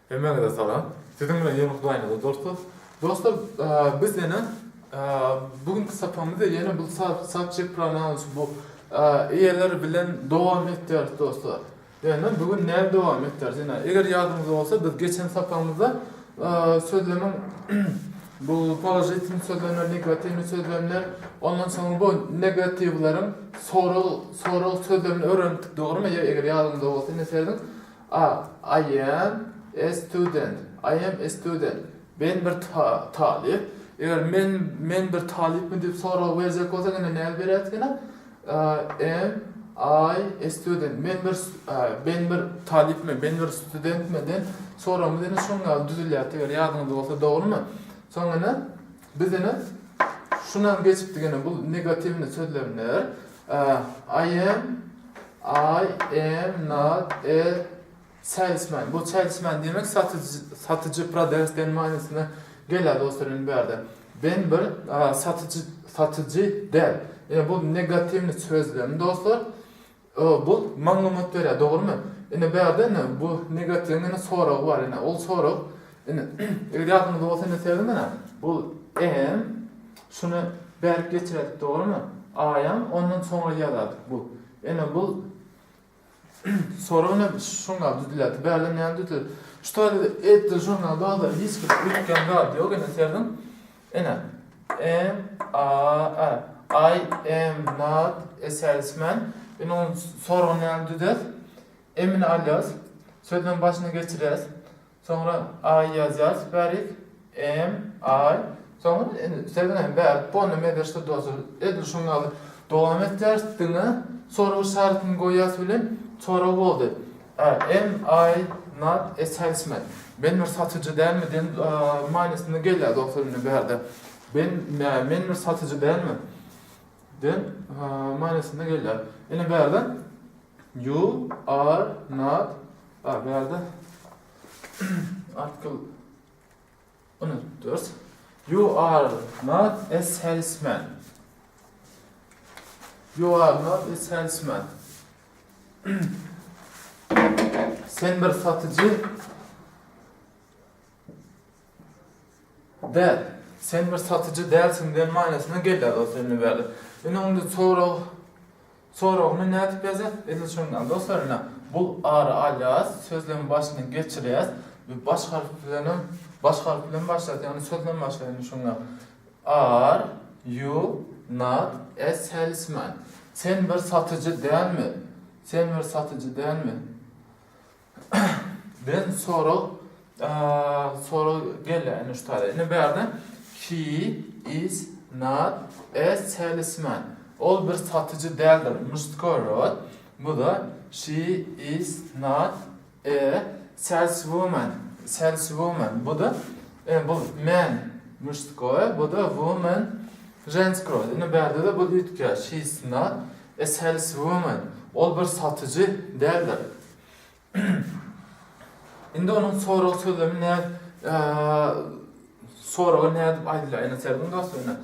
Hemmäňize salam. Siziň bilen ýene Hudaýnazar dostlar. Dostlar, biz ýene bu günki sapagymyzda ýene bu subject pronouns bu eýeler bilen dowam etýäris dostlar. Ýöne bu gün näme dowam etýäris? Ýene eger ýadyňyzda bolsa biz geçen sapagymyzda sözlemiň bu položitel sözlemler, negatiwny sözlemler, ondan soň bu negatiwleriň sorag sorag sözlemini öwrenipdik, dogrymy? Eger ýadyňyzda bolsa ine serediň. A. I am a student. I am a student. Men bir talyp. Eger men men bir talypmy diýip sorag berjek bolsak ine näme berýäris ine? Am I a student. Men bir men bir talypmy, men bir studentmi diýen soragymyz ine şoň ýaly düzülýär eger ýadyňyzda bolsa dogrymy? Soň ine biz ine şunam geçipdik ine bu negatiwny sözlemler. I am I am not a salesman. Bu salesman diýmek satyjy, satyjy prodawec diýen manysyna gelýär dostlar indi bu ýerde. Ben bir satyjy, satyjy däl. Ine bu negatiwny sözlem dostlar. Bu maglumat berýär, dogrymy? Ine bu ýerde ine bu negatiwiň ine soragy bar ine. Ol sorag ine eger ýadyňyzda bolsa ine serediň ine. Bu am şuny bärik geçirerdik dogrymy? I am ondan soňra ýazardyk bu. Ine bu sorag ine şuňa düzülýär. Bärde näme düzülýär? Şu taýda edil şuňa dogry hiç bir üýtgän zat ýok ine serediň. Ine M A A I am not a salesman. Ine onuň soragyny näme düzes? M-ini alýas. Sözlemiň başyna geçirýäs. Soňra I ýazýas bärik. M I Soňra indi sözüň bärik bolny mezeşdir dostlar. Edil şuň ýaly dowam etýäris. Diňe sorag işaretini goýýas bilen sorag boldy. Am I not a salesman? Men bir satyjy dälmi diýen manysynda gelýär dostlar indi bärde. Ben men bir satyjy dälmi? diýen manysynda gelýär. Indi bärde you are not a bärde article unutdyrys. You are not a salesman. You are not a salesman. Sen bir satyjy däl. Sen bir satyjy dälsiň diýen manysyna gelýär dostlar indi bärde. Indi onda sorag soragyny nädip ýazýas? Edil şondan dostlar indi bu ary alýas, sözlemiň başyna geçirýäs we baş harp bilen hem baş harp bilen başlaýas, ýagny sözlem başlaýar indi şonda. Are you not a salesman? Sen bir satyjy dälmi? Sen bir satyjy dälmi? Den sorag sorag gelýär indi şu taýda. Indi bärde he is not a salesman. Ol bir satyjy däldir. Mужской rod. Bu da she is not a saleswoman. Saleswoman. Bu da e, bu man mужской, bu da woman женский rod. Indi bärde de bu üýtgär. She is not a saleswoman. Ol bir satyjy däldir. Indi onuň sorag sözlemi nä soragy nädip aýdylýar? Ine serediň dostlar, ine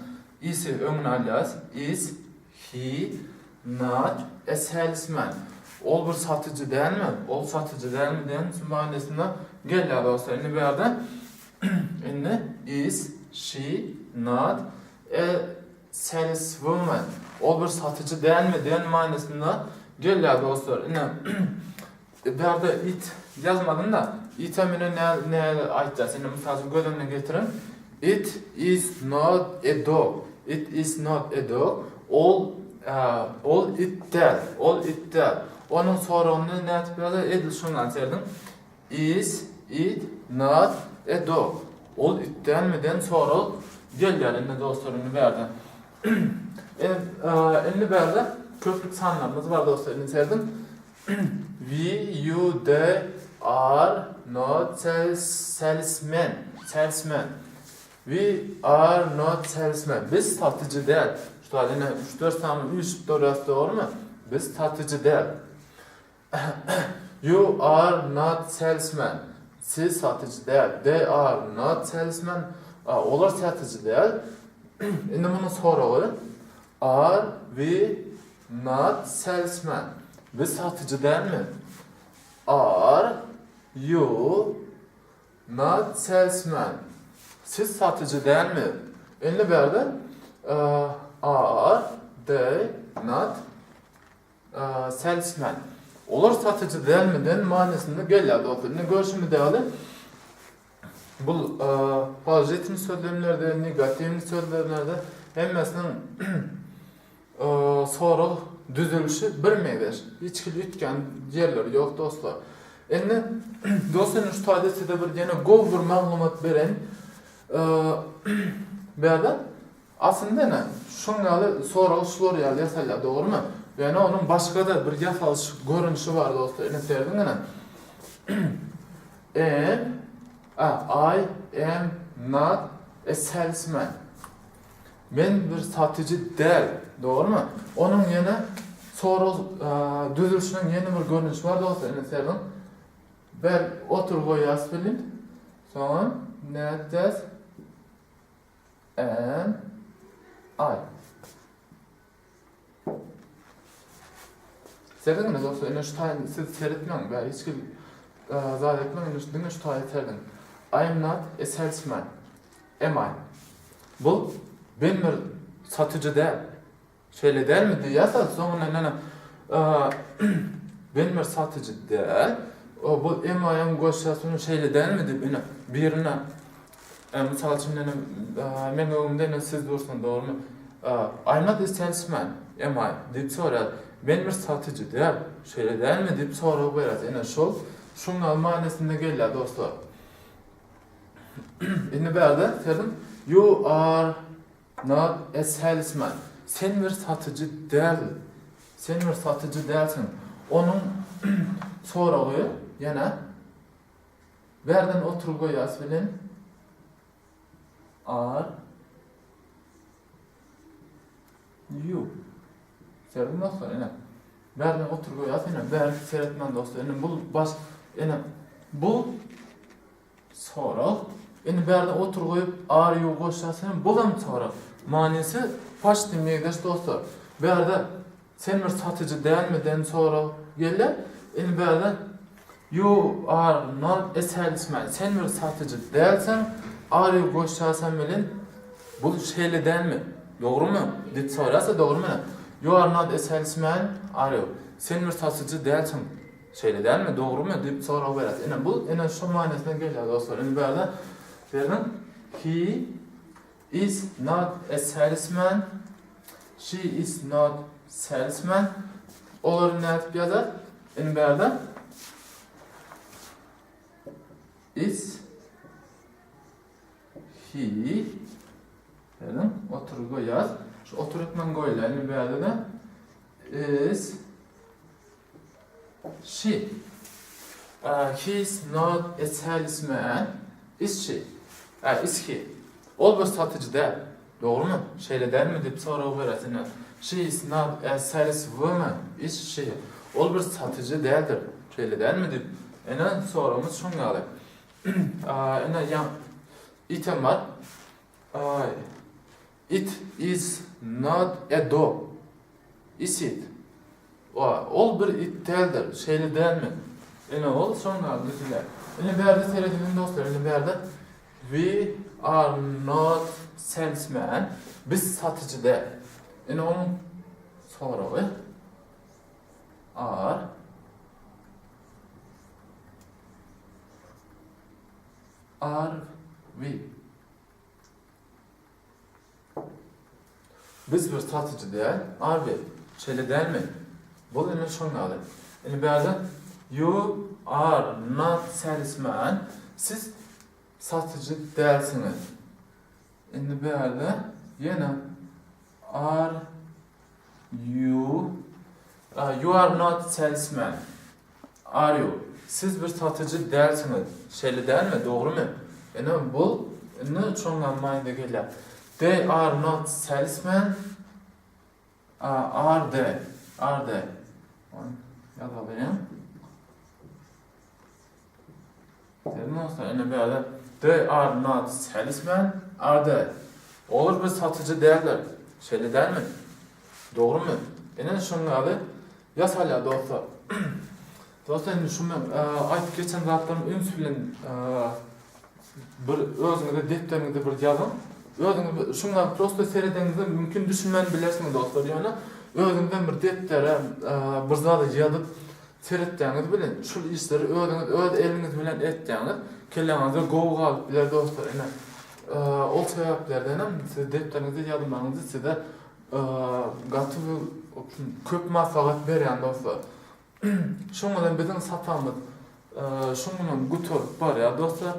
is-i öňüne alýarys. Is he not a salesman? Ol bir satyjy dälmi? Ol satyjy dälmi diýen manysynda gelýär dostlar. Indi bu ýerde indi is she not a saleswoman? Ol bir satyjy dälmi diýen manysynda gelýär dostlar. Ine Bärde it ýazmadym-da, ite meni nä nä aýtýas? Indi mysal üçin göz öňüne getiriň. It is not a dog. It is not a dog. Ol ol it däl. Ol it däl. Onuň soragyny nädip ýazar? Edil şundan serediň. Is it not a dog? Ol it dälmi diýen sorag gelýär indi dostlar indi bärde. Indi bärde köplük sanlarymyz bar dostlar indi serediň. We, you, they are not salesmen. Salesmen. We are not salesmen. Biz satyjy däl. Şu taýda ine 3-4 sany üýşüp durýas dogrymy? Biz satyjy däl. You are not salesmen. Siz satyjy däl. They are not salesmen. Olar satyjy däl. Indi munuň soragy Are we not salesmen? Biz satyjy dälmi? Are you? not salesman? Siz satyjy dälmi? Indi bärde are they not salesman? Olar satyjy dälmi diýen manysynda gelýär dostlar. Indi görşümiz ýaly bu položitel sözlemlerde, negatiwny sözlemlerde hemmesiniň Sorag düzülişi birmeňzeş. Hiç hili üýtgän ýerleri ýok dostlar. Indi dostlar indi şu taýda size bir ýene gowy bir maglumat bereýin. Bärde aslynda ine şuň ýaly sorag şular ýaly ýasalýar dogrymy? Ýöne onuň başga-da bir ýasalyş görnüşi bar dostlar. Ine serediň ine. Am I am not a salesman. Men bir satyjy däl, dogrymy? Onuň ýene sorag düzülişiniň ýene bir görnüşi bar dostlar, ine serediň. Ber otur goýýas bilen. Soňam nätýäs? Am I. Serediň ine dostlar, ine şu taýyny siz seretmäň, bäri hiç kim zat etmäň, ine şu diňe şu taýy serediň. I am not a salesman. Am I? Bu men bir satyjy däl. Şeýle dälmi diýýärse, soňundan ýene men bir satyjy däl. O bu am I-yň goşýasy şeýle dälmi diýip ine birine mysal üçin ine meň öňümde ine siz dursuňyz dogrymy? I'm not a salesman, am I? diýip soraýar. Men bir satyjy däl, şeýle dälmi diýip sorag berýär. Ine şol şuň manysynda gelýär dostlar. Indi bärde serediň. You are not a salesman. Sen bir satyjy däl. Sen bir satyjy dälsiň. Onuň soragy ýene bärden oturyp goýýas bilen are you. Serediň dostlar, ine. Bärden oturyp goýýas ine. Bäri seretmän dostlar. Ine bu baş ine bu Sorag. Indi bärde otur goýup are you goşýas hem bulam sorag. Manysy paçti meňzeş dostlar. Bärde sen bir satyjy dälmi den sorag gelýär. Indi bärde you are not a salesman sen bir satyjy dälsiň are you goşýas hem bilen bu şeýle dälmi? Dogrymy? Diýip soraýarsa dogrymy? You are not a salesman are you? Sen bir satyjy dälsiň. Şeýle dälmi, dogrumy diýip sorag berýär. Ine bu ine şu manysyna gelýär dostlar. Indi bärde berdiň. He is not a salesman. She is not salesman. Olary nädip ýazar? Indi bärde is he berdiň. Otur goýýas. Şu otur etmän goýulýar. Indi bärde-de is She. He is not a salesman. Is she? Is he? Ol bir satyjy däl. Dogrumy? Şeýle dälmi diýip sorag berýär. Ine, she is not a saleswoman. Is she? Ol bir satyjy däldir. Şeýle dälmi diýip. Ine, soragymyz şoň ýaly. Ine, ýa item bar. It is not a dog. Is it? Ol bir it däldir, şeýle dälmi? Ine ol şoň ýaly düzülýär. Ine bärde seredeliň dostlar, ine bärde We are not salesmen. Biz satyjy däl. Ine onuň soragy. Are Are we? Biz bir satyjy däl, abi. Şeýle dälmi? Bul indi şoň ýaly. Indi bärde you are not salesman. Siz satyjy dälsiňiz. Indi bärde ýene are you you are not salesman. Are you? Siz bir satyjy dälsiňiz. Şeýle dälmi? Dogrumy? Ine bu indi şoňdan manyda gelýär. They are not salesmen. Are they? Are they? Ony ýazalyň. Dedim dostlar, ine bärde They are not salesmen, are they? Olar bir satyjy däldir. Şeýle dälmi? Dogrumy? Ine şonuň ýaly ýasalýar dostlar. Dostlar indi şu men aýdyp geçen zatlarymy üns bilen. Bir özüňize depderiňize bir ýazyň. Özüňiz şuňa prosta seredeňizde mümkin düşünmän bilersiňiz dostlar. Ýöne özüňizden bir depdere bir zada ýazyp seretýäňiz bilen şul işleri özüňiz öz eliňiz bilen etýäňiz. Kelläňizde gowy galyp biler dostlar. Ine ol sebäplerden hem siz depderiňize ýazmagyňyzy size gaty köp maslahat berýän dostlar. Şoň bilen biziň sapagymyz şoň bilen gutaryp barýar dostlar.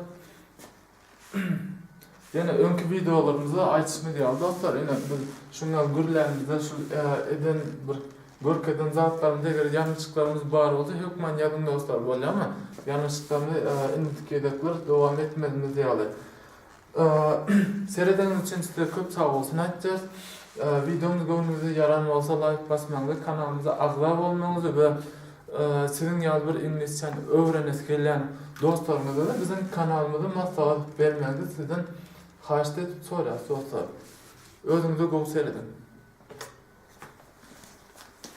Ýene öňki wideolarymyzda aýdyşymyz ýaly dostlar, ine biz şuň ýaly gürlänimizde şu eden bir görkezen zatlarymyzda eger ýalňyşlyklarymyz bar bolsa hökman ýazyň dostlar bolýarmy? Ýalňyşlyklarymyzy indiki gezekler dowam etmezimiz ýaly. Seredeniňiz üçin size köp sag bolsun aýtýas. Wideomyz göwnüňize ýaran bolsa laýk basmagyňyzy, kanalymyza agza bolmagyňyzy we siziň ýaly bir iňlisçäni öwrenesi gelýän dostlaryňyza-da biziň kanalymyzy maslahat bermegiňizi sizden haýyşt edip soraýas dostlar. Özüňize gowy serediň.